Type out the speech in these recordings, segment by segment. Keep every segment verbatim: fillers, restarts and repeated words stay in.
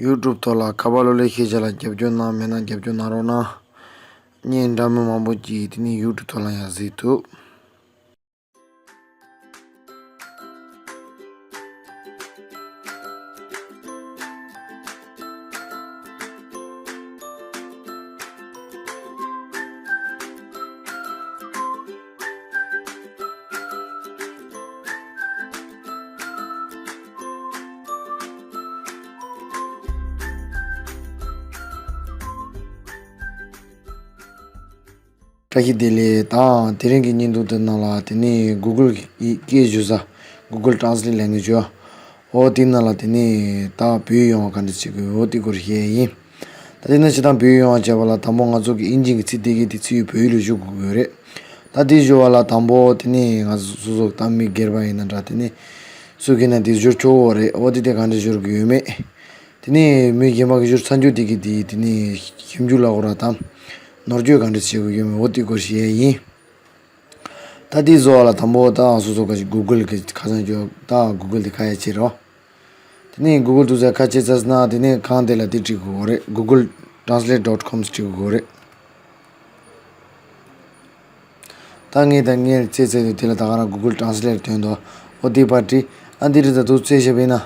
ཡུ་ཊུབ་ཐོག་ལ་ཁ་པར་གློག་ཀླད་ཤེས་བྱ་ལ་རྒྱབ་སྐྱོར་གནང་མེད་ན་རྒྱབ་སྐྱོར་གནང་རོགས་གནང་། བརྙན་འདྲ་མིན་མང་པོ་ཅིག་དེ་ནི་ཡུ་ཊུབ་ཐོག་ལ་ཡང་གཟིགས་ཐུབ། བཀྲ་ཤིས་བདེ་ལེགས། ད་དེ་རིང་གི་བརྙན་ཐུང་དེ་ནང་ལ་དེ་ནི་གུ་གུལ་གྱི་སྐད་བསྒྱུར་ས། གུ་གུལ་ཊཱན་སི་ལེཊ་ལབ་མཁན་ཅིག་ཡོད། འོ་དེ་ནང་ལ་དེ་ནི་ད་བོད་ཡིག་ཡོང་བ་ག་འདྲ་བྱེད་དགོས་འོ་དེ་སྐོར་བཤད་ཡ་ཡིན། ད་དེ་ནི་སྤྱིར་བཏང་བོད་ཡིག་ཡོང་བ་བྱས་པ་ལ་དང་པོ་ང་ཚོ་གི་ཨིན་ཇི་གི་ཚིག་དེ་གི་དེ་ཚིག་བོད་ཡིག་ལ་བསྒྱུར་དགོས་ཀྱི་ཡོད་རེད། ད་དེ་བསྒྱུར་བ་ལ་དང་པོ་དེ་ནི་ང་ཚོ་སོ་སོ་ད་མི་སྒེར་པ་ཡིན་ན་འདྲ་དེ་ནི་སུ་གིས་ན་དེ་བསྒྱུར་ཆོག་གི་རེད། འོ་དེ་དེ་ག་འདྲ་བསྒྱུར་དགོས་ཡོད་མེད། དེ་ནས་མི་གཞན་པ་གིས་བསྒྱུར་ཚར་རྒྱུ་དེ་གི་དེ་དེ་ནས་ཞིབ་འཇུག་ལབ་དགོས་ར་དང་། ནོར་བཅོས་ག་འདྲ་བྱེད་དགོས་ཡོད་མེད་འོ་དེ་སྐོར་བཤད་ཡ་ཡིན། ད་དེ་བཟོ་བ་ལ་དང་པོ་ད་སོ་སོ་ག་ཞིག་གུ་གུལ་གི་ཁ་བྱང་བཅོས་ད་གུ་གུལ་དེ་ཁ་ཡ་བྱེད་རོགས། དེ་ནས་གུ་གུལ་དུ་ཟེར་ཁ་ཕྱེ་ཚར་སོང་ན་དེ་ནས་གང་དེ་ལ་དེ་བྲིས་དགོས་རེད། གུ་གུལ་ཊཱན་སི་ལེཊ་ཌོཊ་ཀོམ་བྲིས་དགོས་རེད། ད་ངས་ད་ངས་རྩེ་རྩེ་དུས་དེ་ལ་ད་ག་རང་གུ་གུལ་ཊཱན་སི་ལེཊ་ཐོན་འདུག་འོ་དེ་པར་བྲིས། ཨ་འདི་རེད་ད་དུ་རྩེ་བྱས་པས་ན།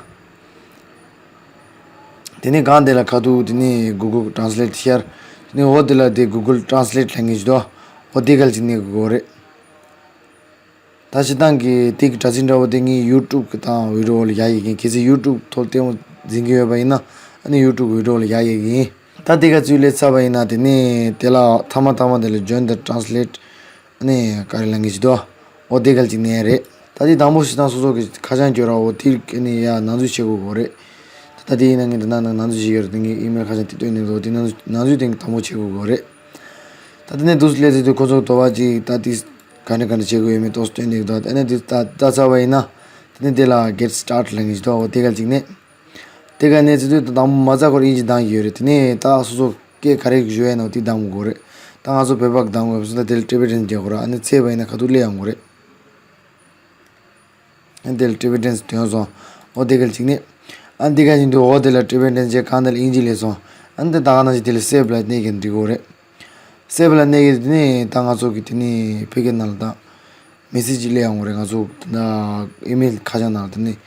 དེ་ནས་གང་དེ་ལ་ཁ་ཐུག་དེ་ནས་གུ་གུལ་ཊཱན་སི་ལེཊ་ཤར། དེ་ནས་འོ་དེ་ལ་དེ་གུ་གུལ་ཊཱན་སི་ལེཊ་ལབ་མཁན་ཞིག་འདུག་འོ་དེ་གལ་ཅིག་གནོན་དགོས་རེད། ད་སྤྱིར་བཏང་གི་དེ་གི་དྲ་ཚིགས་འདྲ་བོ་དེ་ངས་ཡུ་ཊུབ་གི་དང་བི་ཌི་ཡོ་ལ་ཡག་ཡོད་ཀྱི་ཡིན། གལ་སྲིད་ཡུ་ཊུབ་ཐོག་ལྟད་མོ་འཛིན་གྱི་ཡོད་པ་ཡིན་ན་ཨ་ནི་ཡུ་ཊུབ་བི་ཌི་ཡོ་ལ་ཡག་ཡོད་ཀྱི་ཡིན། ད་དེ་ག་ཚུར་སླེབས་ཚར་བ་ཡིན་ན་དེ་ནས་དེ་ལ་མཐའ་མ་མཐའ་མ་དེ་ལ་ཇོ་ཡིན་ད་ཊཱན་སི་ལེཊ་ཨ་ནི་ག་རེ་ལབ་མཁན་ཞིག་འདུག་འོ་དེ་གལ་ཅིག་གནོན་རེད། ད་དེ་དང་པོ་སྤྱིར་བཏང་སོ་སོ་གི་ཁ་བྱང་བཅོས་ར་འོ་དེ་ཨ་ནི་ཡ་ནང་འཛུལ་བྱེད་དགོས་གོ་རེད། ད་ད་དེ་ཡིན་ན་ངས་འདི་ན་ནང་འཛུལ་བྱེད་ཀྱི་རེད། དེ་ངས་ཨི་མེལ་ཁ་བྱང་དེ་སྟོན་ནས་འདུག་དེ་ནང་འཛུལ་ནང་འཛུལ་དེ་དང་པོ་བྱེད་དགོས་གོ་རེད། ད་དེ་ནས་འདུག་སླེབས་ཚེ་དུས་ཁོ་ཚོ་དོ་བ་ཅིག་ད་དེ་ག་འདྲ་ག་འདྲ་བྱེད་དགོས་ཡོད་མེད་ཏོག་ཙམ་སྟོན་ནས་འདུག་ཨ་ནི་དེ་ད་ད་ཚར་བ་ཡིན་ན་དེ་ནས་དེ་ལ་གེཊ་སི་ཊཱཊ་ལབ་མཁན་ཞིག་འདུག་འོ་དེ་གལ་ཅིག་གནོན། དེ་ག་གནོན་ཚེ་དུས་དང་པོ་མ་རྩ་ཁོར་ཨིན་ཇི་གདམ་གྱི་ཡོད་རེད། དེ་ནས་ད་སོ་སོ་སྐད་ག་རེ་ཞུ་ཡ་ཡིན་ནོ་དེ་གདམ་དགོས་རེད། ད་ང་ཚོ་བོད་པ་གདམ་དགོས་སོང་། ད་དེ་ལ་ཊི་བེ་ཊན་རྒྱག་དགོས་ར་ཨ་ནི་བཙལ་བ་ཡིན་ན་ཁ་ཐུག་སླེབས་ཡོང་གི་རེད། ཨ་ནི་དེ་ལ་ཊི་བེ་ཊན་ཐོན་སོང་། འོ་དེ་གལ་ཅིག་གནོན། ཨ་ནི་དེ་ག་ཡིན་དུས་འོ་དེ་ལ་ཊི་བེ་ཊན་བྱས་གང་དེ་ལ་ཨིན་ཇི་སླེབས་སོང་། ཨ་ནི་དེ་ད་ག་ནང་བཞིན་དེ་ལ་སེབ་ལ་གནོན་གྱི་འགྲིག་གི་རེད། སེབ་ལ་གནོན་གྱི་དེ་ནས་ད་ང་ཚོ་གི་དེ་ནས་ཕ་གི་ནང་ལ་ད་མེ་སེ་ཇི་སླེབས་ཡོང་གི་རེད། ང་ཚོ་ད་ཨི་མེལ་ཁ་བྱང་ནང་ལ་དེ་ནས་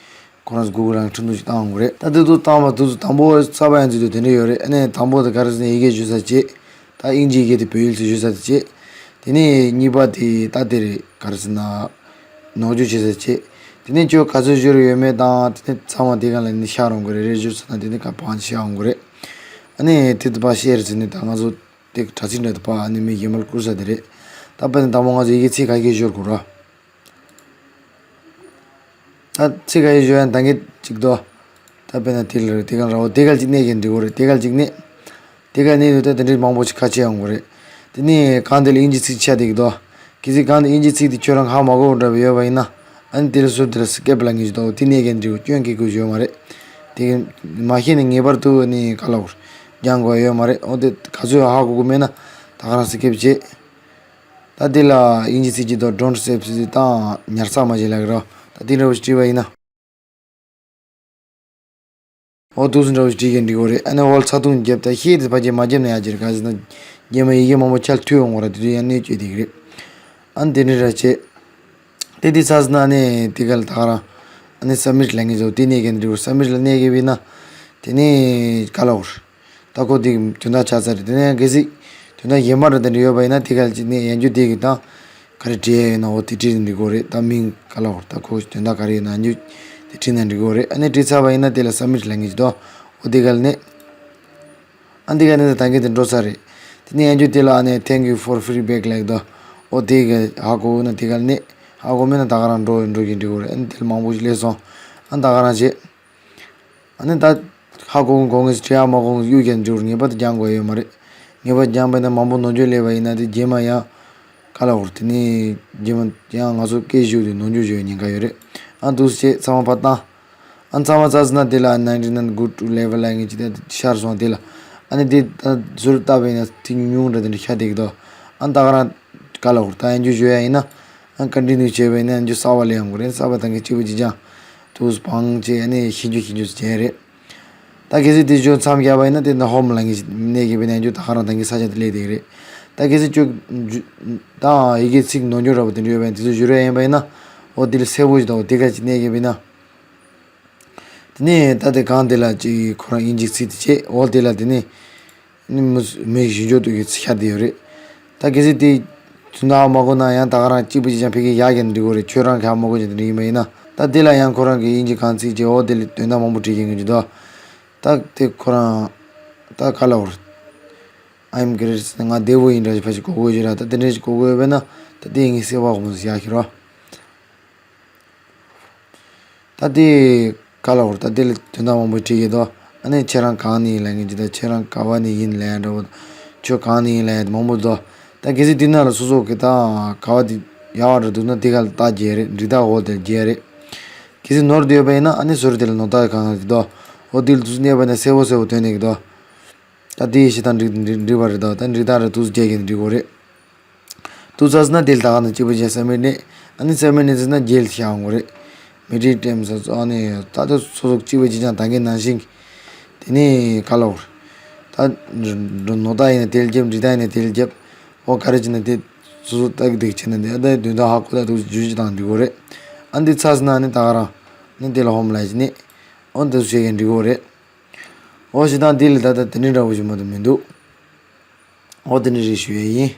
ཁོ་རང་ཚོ་གུ་གུལ་རང་ཁྲིམས་གཏུག་ཅིག་བཏང་ཡོང་གི་རེད། ད་དེ་ཚོ་བཏང་བ་དེ་ཚོ་དང་པོ་གསར་པ་ཡང་བརྩིས་དུས་དེ་འདྲ་ཡོད་རེད། ཨ་ནི་དང་པོ་དེ་ག་རེ་ཟེར་ན་ཡི་གེ་བསྒྱུར་ས་བྱེད། ད་ཨིན་ཇིའི་ཡི་གེ་དེ་བོད་ཡིག་ཏུ་བསྒྱུར་ས་དེ་བྱེད། དེ་ནས་གཉིས་པ་དེ་ད་དེ་རེད། ག་རེ་ཟེར་ན། ནོར་བཅོས་བྱེད་ས་བྱེད། དེ་ནས་ཁྱོད་ག་ཚོད་བསྒྱུར་ཡོད་མེད་དང་དེ་ནས་ཚང་མ་དེ་ག་ལ་ནི་ཤར་ཡོང་གི་རེད། རེ་བསྒྱུར་ས་དང་དེ་ནས་ག་པང་ཤར་ཡོང་གི་རེད། ཨ་ནི་དེ་དུ་པ་ཤེར་ཟེར་ནས་ད་ང་ཚོ་དེ་དྲ་ཚིགས་འདྲ་དུ་པ་ཨ་ནི་མི་ཡི་མལ་བསྐུར་ས་དེ་རེད། ད་དཔེར་ན་དང་པོ་ང་ཚོ་ཡི་གེ་ཚིག་ག་གེ་བསྒྱུར་དགོས་ར། ད་ཚིག་ག་ཡེ་བརྗོད་ཡང་ད་གེ་གཅིག་དོ། ད་དཔེར་ན་དེ་ལ་རེད། དེ་ག་ར་འོ་དེ་ག་ཅིག་གནོན་གྱི་འགྲིག་གོ་རེད། དེ་ག་ཅིག་གནོན། དེ་ག་གནོན་དུས་ད་དེ་འདྲའི་མང་པོ་ཞིག་ཁ་ཕྱེ་ཡོང་གོ་རེད། དེ་ནས་གང་དེ་ལ་དབྱིན་ཇི་ཚིག་ཆགས་བསྡད་ཀྱི་འདུག་གལ་སྲིད་གང་དེ་དབྱིན་ཇི་ཚིག་དེ་ཁྱོད་རང་ཧ་མ་གོ་འདྲ་བ་ཡོད་པ་ཡིན་ན། ཨ་ནི་དེ་ལ་ཟུར་དེ་ལ་སི་ཀིབ་ལབ་མཁན་ཞིག་འདུག་དེ་གནོན་གྱི་འགྲིག་གོ་སྐྱོན་གྱི་དགོས་ཡོད་མ་རེད། དེ་མ་ཤེས་ནས་ངེས་པར་དུ་ཨ་ནི་ག་ལབ་དགོས་རེད། སྦྱང་དགོས་ཡོད་མ་རེད། འོ་དེ་ག་ཚོད་ཧ་གོ་གི་མེད་ན་ད་ག་རང་སི་ཀིབ་བྱེད། ད་འདི་ལ་དབྱིན་ཇི་ཚིག་གཅིག་དང་ཌོན་ཊི་སེབ་ཟེར་དང་ཉར་ཚགས་མ་བྱེད་ལབ་ཀྱི་རེད། ད་འདི་འདྲ་བོ་ཞིག་བྲིས་པ་ཡིན་ན། འོ་འདུག་སེ་འདྲ་བོ་ཞིག་བྲིས་ཀྱི་འགྲིག་གི་རེད། ཨ་ནི་འོ་ལ་ཚ་ཐུང་བརྒྱབ་ད་ཤེས་དེ་ཕ་གྱི་མ་བརྒྱབ་ན་ཡག་ཅིག་རེད། ག་ཟེར་ན་རྗེས་མ་ཡི་གེ་མང་པོ་ཆ་ལ་འཐུས་ཡོང་གི་རེད། དེ་དུས་ཡང་གནོན་བཅོས་བསྡད་ཀྱི་རེད། ཨ་ནི་དེ་འདྲ་ར་བྱེད། དེ་དེ་ཚ་ཟེར་ན་ཨ་ནི་དེ་ག་ལ་ད་ག་རང་ཨ་ནི་སབ་མིཊ་ལབ་མཁན་ཚོ་དེ་གནོན་གྱི་འགྲིག་གི་རེད། སབ་མིཊ་ལ་གནོན་གྱི་བས་ན་དེ་ནས་ག་ལབ་དགོས་རེད། ད་ཁོ་དེ་དོན་དག་ཆགས་ཚར་རེད། དེ་ནས་གལ་སྲིད་དོན་དག་གཞན་པ་འདྲ་དེ་འདྲ་ཡོད་པ་ཡིན་ན་དེ་ག་ཅིག་ནས་ཡང་བསྐྱར་དེ་གི་དང་ག་རེ་བྲིས་ཡ་ཡོད་ན་འོ་དེ་བྲིས་ནས་འགྲིག་གི་རེད། ད་མིང་ག་ལབ་དགོས་རེད། ད་ཁོ་དོན་དག་ག་རེ་ཡོད་ན་ཡང་བསྐྱར་དེ་བྲིས་ན་འགྲིག་གི་རེད། ཨ་ནི་བྲིས་ཚར་བ་ཡིན་ན་དེ་ལ་སབ་མིཊ་ལབ་མཁན་ཅིག་འདུག་འོ་དེ་ག་ལ་ནས་ཨ་འདི་ག་ནས་ད་གིན་དེ་འགྲོ་ཚར་རེད། དེ་ནས་ཡང་བསྐྱར་དེ་ལ་ཨ་ནི་Thank you for feedback ལབ་ཀྱི་འདུག་འོ་དེ་ག་ཧ་གོ་ན་དེ་ག་ལ་ནས་ཧ་གོ་མེད་ན་ད་ག་རང་འགྲོ་འགྲོ་གི་འགྲིག་གི་རེད། ཨ་ནི་དེ་ལ་མང་པོ་ཞིག་སླེབས་སོང་། ཨ་ནི་ད་ག་རང་བྱེད། ཨ་ནི་ད་ཧ་གོ་གོ་ངེས་སུ་བྲིས་ཡ་མ་གོ་གོ་གཡུག་རྒྱག་འཇུག་ངེས་པར་དུ་སྦྱང་དགོས་ཡོད་མ་རེད། ངེས་པར་སྦྱངས་པ་ཡིན་ན་མང་པོ་ནོར་འགྲོ་སླེབས་པ་ཡིན་ན་དེ་རྗེས་མ་ཡང་ག་ལབ་དགོས་རེད། དེ་ནས་རྗེས་མ་ཡང་ང་ཚོ་སྐད་ཤོད་དུས་ནོར་འགྲོ་ཡོད་ཉེན་ཁ་ཡོད་རེད། ཨ་འདུག་སེ་བྱས་ཚང་མ་ཕར་བཏང་། ཨ་ཚང་མ་ཚར་སོང་ན་དེ་ལ་ninety nine good to level ལབ་མཁན་ཅིག་དེ་ཤར་སོང་། དེ་ལ་ཨ་ནི་དེ་ད་ཟུར་ལྟ་བས་ན་དེ་ཉུང་ཉུང་འདྲ་དེ་འདྲ་ཤར་བསྡད་ཀྱི་འདུག་ཨ་ད་ག་རང་ག་ལབ་དགོས་རེད། ད་ཡང་བསྐྱར་བཟོ་ཡ་ཡིན་ན། ཨ་ཀོན་ཊི་ནིའུ་བྱས་པ་ཡིན་ན་ཡང་བསྐྱར་གསར་པ་སླེབས་ཡོང་གི་རེད། གསར་པ་དང་གི་གཅིག་པ་གཅིག་རྐྱང་། དུས་བང་བྱས་ཨ་ནི་ཤེས་རྒྱུ་ཤེས་རྒྱུ་བྱས་རེད། ད་གལ་སྲིད་དེ་ཇོ་མཚམས་བརྒྱབ་པ་ཡིན་ན་དེ་ན་ཧོམ་ལ་ངེས་གནས་ཀྱི་བེ་ན་ཇོ་ད་ག་རང་ཐང་གི་ས་ཆ་དེ་ལས་དེ་རེད། ད་གལ་སྲིད་ཇོ་ད་ཡི་གེ་ཚིག་ནོར་འགྱུར་ར་བ་དེ་འདྲ་ཡོད་པ་ཡིན་དེ་ཚོ་བཞུར་བ་ཡིན་པ་ཡིན་ན་འོ་དེ་ལ་སེར་པོ་ཞིག་དང་འོ་དེ་ག་ཅིག་གནས་ཀྱི་བེ་ན། དེ་ནས་ད་དེ་གང་དེ་ལ་ཅིག་ཁོ་རང་དབྱིན་ཇིའི་ཚིག་དེ་བྱས་འོ་དེ་ལ་དེ་ནས་ནི་མི་མི་ཞིག་འཇོ་དུ་གི་ཚིག་ཤ་དེ་ཡོད་རེད། ད་གལ་སྲིད་དེ་ཚུན་ད་མ་གོ་ན་ཡང་ད་ག་རང་གཅིག་པུ་གཅིག་ཀྱང་ཕ་གི་ཡག་གི་འདྲི་གོ་རེད། ཁྱོད་རང་ག་མ་གོ་ཅིག་དེ་འདྲ་ཡིན་པ་ཡིན་ན་ད་དེ་ལ་ཡང་ཁོ་རང་གི་དབྱིན་ཇི་གང་ཚིག་ཅིག་འོ་དེ་ལ་དོན་དག་མང་པོ་བྲིས་ཀྱི་ཡོད་ཀྱི་འདུག་ད་དེ་ཁོ་རང་ད་ག་ལ་བར། I'm great ང་བདེ་བོ་ཡིན་འདྲ་ཞིག་ཕ་ཞིག་གོ་དགོས་ཞིག་ར། ད་དེ་འདྲ་ཞིག་གོ་དགོས་ཡོད་པས་ན་ད་དེ་ངས་སེ་བ་གོང་སུ་ཡག་ཤི་རོ། ད་དེ་ག་ལ་བར་ད་དེ་ལ་དོན་དག་མང་པོ་བྲིས་ཀྱི་འདུག་ཨ་ནི་ཁྱེད་རང་གང་ནས་ཡིན་ལབ་ངེས་ཀྱི་ད་ཁྱེད་རང་ག་བ་ནས་ཡིན་ལབ་ཡ་འདྲ་བོ། ཁྱོད་གང་ནས་ཡིན་ལབ་ཡ་མང་པོ་འདུག་ད་གལ་སྲིད་དེ་ན་ལ་སོ་སོ་གི་ད་ག་བ་དེ་ཡག་བ་འདྲ་འདུག་ན་དེ་ག་ལ་ད་རྒྱལ་རེད། འབྲི་ད་འོ་དེ་རྒྱལ་རེད། གལ་སྲིད་ནོར་དེ་ཡོད་པ་ཡིན་ན་ཨ་ནི་སོ་རེ་དེ་ལ་ནོར་ད་གང་ག་དེ་འདུག་འོ་དེ་ལ་དུས་སུ་གནས་པ་ན་གསལ་པོ་གསལ་པོ་སྟོན་ནས་ཀྱི་འདུག་ད་དེ་ཡི་ཤི་དང་འགྲིག་འགྲིག་འགྲིག་པ་རེད་དོ། ད་འགྲིག་ད་རེད་དུས་རྒྱལ་གྱི་འགྲིག་གོ་རེད། དུས་ཚོད་ན་དེ་ལ་ད་ག་ན་གཅིག་པུ་བྱས་ས་མེད་ནས་ཨ་ནི་ས་མེད་ནས་ཟེར་ན་རྒྱལ་ཤ་ཡོང་གོ་རེད། མི་འགྲིག་ཊེམ་ས་ཚོ་ཨ་ནི་ད་ལྟ་སོ་སོ་གཅིག་པུ་གཅིག་ཀྱང་ད་གིན་ནང་བཞིན་དེ་ནས་ག་ལ་བར་ད་ནོ་ད་ཡིན་ན་དེ་ལ་རྒྱབ་འབྲི་ད་ཡིན་ན་དེ་ལ་རྒྱབ་འོ་ག་རེ་བྱས་ན་དེ་སོ་སོ་ད་གི་དེ་བྱས་ན་དེ་ཨ་ད་དོན་དག་ཧ་གོ་ད་དུས་ཇུ་ཇུ་དང་འགྲིག་གོ་རེད། ཨ་འདི་ཚ་ཟེར་ན་ཨ་ནི་ད་ག་རང་ནི་དེ་ལ་ཧོམ་ལ་བྱས་ནས་འོ་འདི་ཚོ་བྱེད་གིན་འགྲིག་གོ་རེད། འོ་ཞེ་དང་དེ་ལ་ད་ལྟ་དེ་འདྲ་འདྲ་བོ་ཞིག་མ་གཏོགས་མི་འདུག་འོ་དེ་འདྲ་རེད་ཞུ་ཡས་ཡིན།